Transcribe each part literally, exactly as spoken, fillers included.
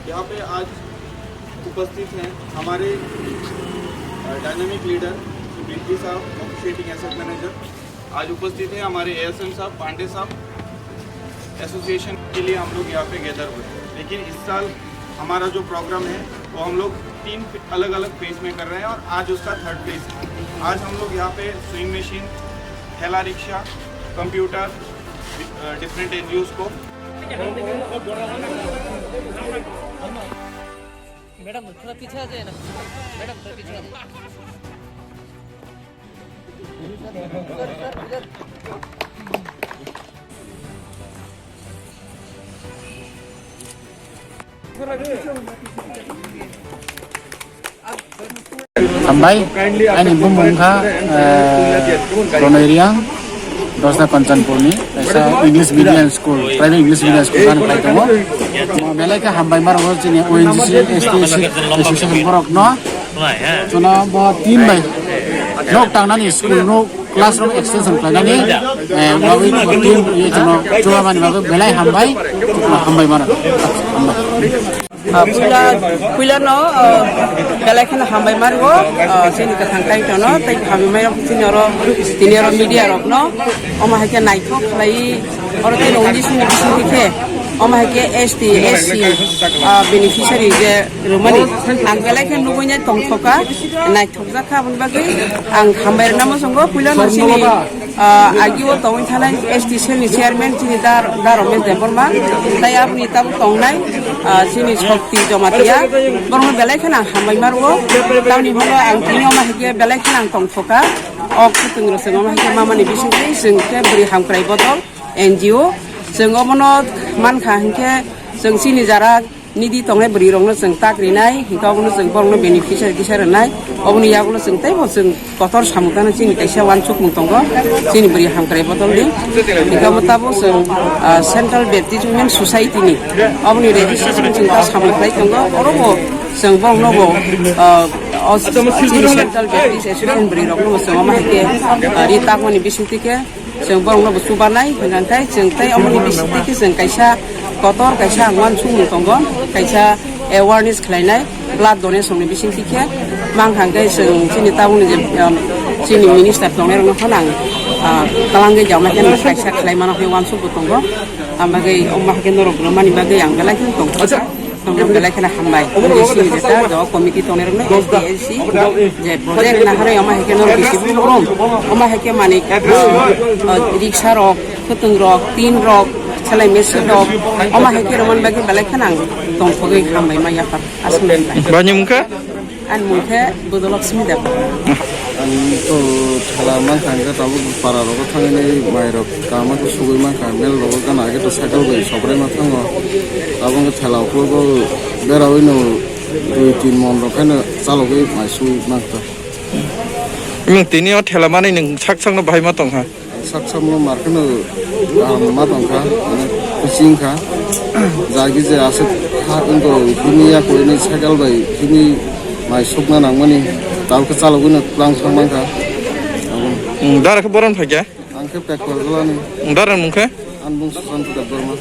यहाँ पे आज उपस्थित हैं हमारे डायनामिक लीडर बिल्की साहब, ऑफिशिएटिंग एसेट मैनेजर। आज उपस्थित है हमारे एएसएम साहब, पांडे साहब। एसोसिएशन के लिए हम लोग यहाँ पे गैदर हुए, लेकिन इस साल हमारा जो प्रोग्राम है वो हम लोग तीन अलग अलग फेज में कर रहे हैं और आज उसका थर्ड फेज है। आज हम लोग यहाँ पे स्विंग मशीन, ठेला रिक्शा, कंप्यूटर, डिफरेंट एनजीओ को मैडम थोड़ा पीछे आ जाए ना। मैडम थोड़ा पीछे आ जाए। Hambai, ani bumung kha Ronoi Riang, Dosda Kanchanpurni kaisa English medium school, private English medium school run khlai tongo. Belai khe hambai maro chini O N G C S T association borok no. Chwngno bo tin bai nok tangnani school no classroom extension khlainani bagwi tin chwngno chubamani bagwi belai hambai, hambai mano. Hambai. Puila puila no belai kheno hambai margo chini kwthang kai tono tei hambai mai rok chini oro tini oro media rok no omo hai khe naithok khlai oro tei rong bising bising khe omo hai khe S T S C beneficiary je rwmani ang belai khe nugui nai tongthoka naithok jak kha aboni bagwi ang hambai rwna muchungo puila no chini. Agi o tongwi thanai S T cell ni chairman chini da da Ramesh Debbarma tai aboni tabuk tongnai chini Shakti Jamatia borokno belai kheno ang hambai marwo tamni hwnba ang tini omo hai khe belai kheno ang tongthoka o khwtwng rok chwng omo hai khe mamani bisingtwi chwng khe bwrwi hamkrai bodol N G O chwng omono mankha hinkhe chwng chini jara nidi tongnai bwrwi rokno chwng tak rinai hinkhe obono chwng borokno beneficiary kisa rwnai oboni yagulo chwng teibo chwng kotor samung tano chini kaisa uansukmung tongo chini bwrwi hamkrai bodolni hinkhe omo tabuk chwng Central Baptist Women Society ni oboni registration chwng ta samung khlai tongo orobo chwng boroknobo o chini Central Baptist Association bwrwi roknobo chwng omo hai khe ri takmani bisingtwi khe. Chwng borokno bo chubanai hwnkha khe chwng tei omoni bisingtwi khe chwng kaisa kotor kaisa ang uansukmung tongo kaisa awareness khlainai blood donation ni bisingtwi khe mankha khe chwng chini tabukni je chini minister tongnai rokno phano ang twlangwi jama khe kaisa khlai mano khe uansukbo tongo. Ang bagwi omo hai khe norok rwmani bagwi ang belai khe tongkha. Tongma belai kheno hambai. Bini sini jeta jo committee tongnai rokno S D L C je project naharwi omo hai khe norok bisi brum. Omo hai khe mani riksa rok, khwtwng rok, tin rok, selai machine rok. Omo hai khe romani bagwi belai kheno ang tongthogwi hambai ma yaphar. Aswk nai. Bani mungkha? Ani mungkha Budolok Simi Debbarma. Ang to thela mankha hwnkhe tabuk para rogo thangwi mairok kama khe sugwi mankha mel rogo gana age to cycle bai sobrai ma thango abo wngkhe thela uklogo berawi no dui tin mon rok haino chalogwi mai sugwi mankha. Nwng tini o thela manwi nwng sak sakno bahai ma tongkha? Sak samno markheno kaham ma tongkha, mane kuching kha. Jagi je aswk ha wngkho himya kwrwini cycle bai himwi mai sukna nangmani tabukhe chalogwino twlang thang mankha. Abo. Dara khe boron phaikha? Ang khe pek kwrwglani. Dara mungkhe? Ang bung Susanto Debbarma.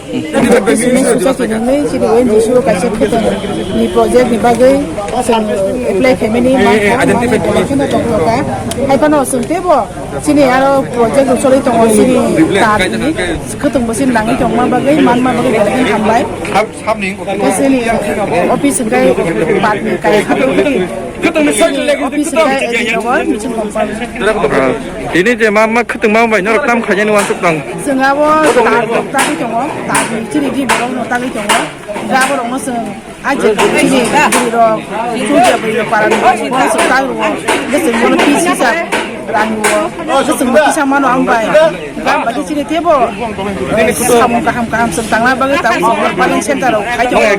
Business society ni chini O N G C o kaisa khwtwng ni project ni bagwi chwng apply khaimani mankha, mane belai kheno tongthokha. Haiphano chwng teibo chini aro project rok choli tongo, chini tar ni khwtwng bo chini nangwi tongma bagwi, manma bagwi belai kheno hambai. Chini office hwnkhe park ni kaisa. Office hwnkhe A D rogo miching company. Tini je ma ma khwtwng ma bai norok tam khainani uansuk tong. Chwng abo tar rok tagwi tongo, tar ni chini di borok no tagwi tongo. Ga borok no chwng aje chini bwrwi rok, chunja bwrwi rok para ni borok no chwng tagwi rwo. Hwnkhe chwng bono pis kisa rang rwo. Hwnkhe chwng bo kisa mano ang bai. Ga bai chini tebo samung kaham kaham chwng tangna bagwi tabuk chwng parliament center rok khai tongo.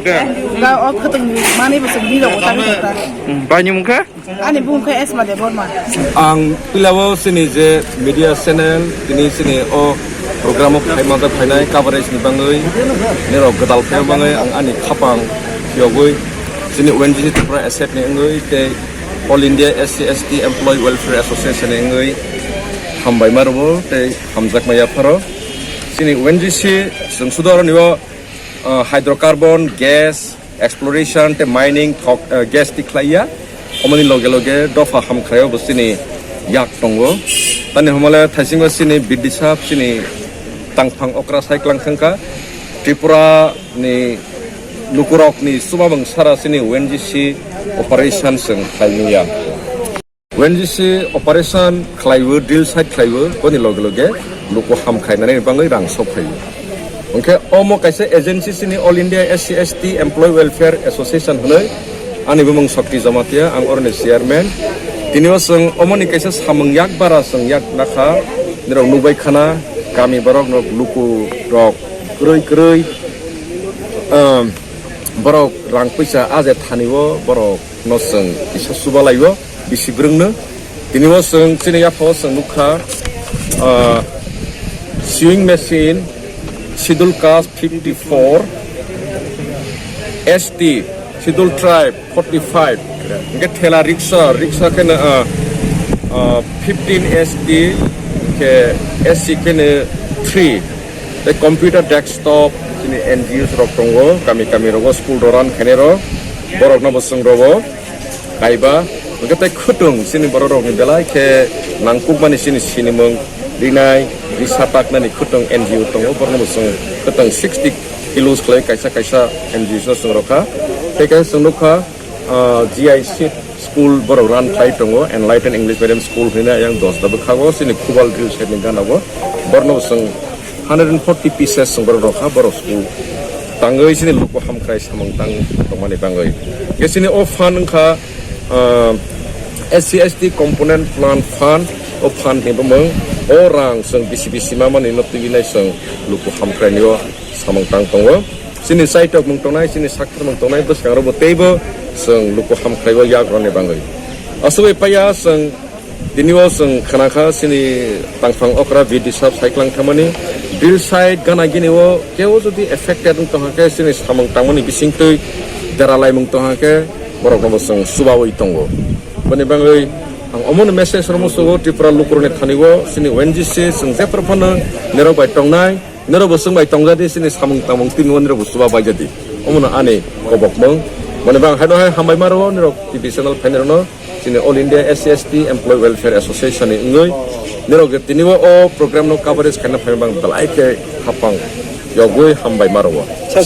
Ga o khwtwng ni manwi bo chwng di rok bo tagwi tongkha. Bai ni mungkha? Ani bung khe Esma Debbarma. Ang pilao sini je media channel tini sini o program o phai manjak phainai coverage ni bangwi nirok gwdal phai bangwi ang ani khapang yogwi sini O N G C Tripura asset ni wngwi tei All India S C S T Employee Welfare Association ni wngwi hambai ma rwo tei hamjakma yapharo sini O N G C chwng sudo aro nibo hydrocarbon gas exploration tei mining thok, eh, gas twi khlaiya. Omoni loge loge dopha hamkhraio bo chini yak tongo. Tani hwnmale thaisingo chini Bidisap chini tangphang okra sai klang thangkha. Tripura ni lukurokni chubamung sara chini O N G C operation chwng khlaimya. O N G C operation khlaiwi, drill site khlaiwi, boni loge loge luku ham khainani bagwi rang sok phaio. Hwnkhe omo kaisa agency chini All India S C S T Employee Welfare Association hwnwi, ani bumung Shakti Jamatia, ang oroni chairman. Tini o chwng omoni kaisa samung yak bara chwng yak nakha, nirok nukbai khana, kami borok nok luku rok kwrwi kwrwi, um, borok rang puisa aje thani o borok no chwng kisa chubalai o bisi bwrwng no. Tini o chwng chini yapha o chwng nukha, ah, sewing machine, Schedule Caste fifty four, S T, Schedule Tribe forty five, hwnkhe thela rickshaw, rickshaw khe no, ah, ah, fifteen S T, khe S C khe no three. Tei computer desktop chini N G Os rok tongo, kami kami rogo school rok run khainai rok, borok no bo chwng rogo kaiba, hwnkhe tei khwtwng chini borok rok ni belai khe nangkukmani chini sinimung rinai, risa taknani khwtwng N G O tongo, borok no bo chwng khwtwng sixty kilos khlai kaisa kaisa N G Os no chwng rokha, tei kaisa chwng nukha, ah, G I C school borok run khlai tongo, Enlighten English Medium School hwnwi ayang dos da bwkhago, chini Khubal drill site ni gana o, borno chwng hundred and forty pieces chwng borok rokha, borok school tangwi chini luku hamkhrai samung tang tongmani bagwi. Khe chini o fund wngkha, ah, S C S T Component Plan Fund, o fund ni bumung, o rang chwng bisi bisi mamani no twi nai chwng luku hamkhrai ni o samung tang tongo. Chini chaitok mung tongnai, chini sakthar mung tongnai, bwskango bo teibo chwng luku hamkhrai o yak rwni bagwi. Aswk bai paya chwng tini o chwng khna kha chini tangphang okra B D sab sai klang thangmani. Drill site gana gini o kebo jodi affected wng tongkha khe chini samung tangmani bisingtwi dera laimung tongkha khe borok no bo chwng chubawi tongo. Boni bagwi ang omono message rwmo sugo Tripura lukurokni thani o chini O N G C chwng jephru phano nirok bai tongnai. Nirok bo chwng bai tongjadi, chini samung tangmung tini o nirok bo chuba baijadi. Omono ani kobokmung. Boni bang haino hai hambai ma rwo nirok T V channel phainai rwno, chini All India S C S T Employee Welfare Association ni wngwi nirok je tini o, o program no coverage khaina phai bang belai khe khapang yogwi hambai ma rwo. Sir,